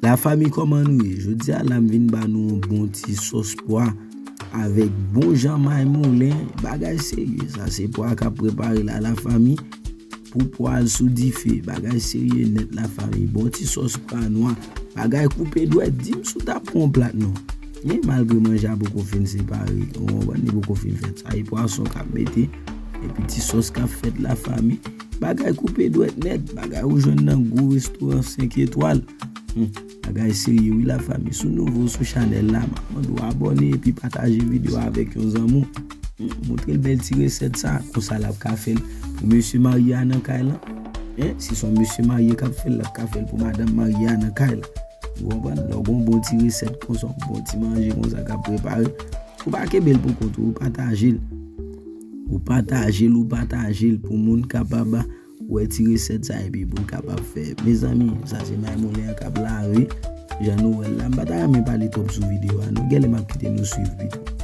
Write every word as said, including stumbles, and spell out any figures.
Lafanmi, kòman nou ye? Jodi a la m vin ba nou yon bon ti sòs pwa avèk bon jan may moulen. Bagay serye, sa se pwa k ap prepare la, lafanmi. Pou pwa l sou dife, bagay serye nèt, lafanmi. Bon ti sòs pwa nwa. Bagay koupe dwèt, di m si w t ap pran yon plat non. Men malgre manje a poko fin separe, ou konprann, li poko fin fèt. Sa e pwason k ap mete, epi ti sòs k ap fèt, lafanmi. Bagay koupe dwèt nèt, bagay ou jwenn nan gwo restoran senk etwal. Hmm, bagay serye wi, lafanmi. Si w nouvo sou chanèl la, m ap mande w abòne epi pataje videyo a avèk yon zanmi w. Hmm, montre l bèl ti resèt sa, konsa l ap ka fè l pou mesye marye a nan kay lan. Hein, si se yon mesye marye k ap fè l, l ap ka fè l pou madanm marye a nan kay la. Ou konprann? Lè w gen yon bon ti resèt konsa, yon bon ti manje konsa k ap prepare, ou pa kenbe l pou kont ou, ou pataje l. Ou pataje l, ou pataje l pou moun kapab wè ti resèt sa epi pou l kapab fè. Mezanmi, sa se may moulen an k ap lave. Jan nou wè l la, m pa ta renmen pale twòp sou videyo a non. Genlè m ap kite nou swiv pito.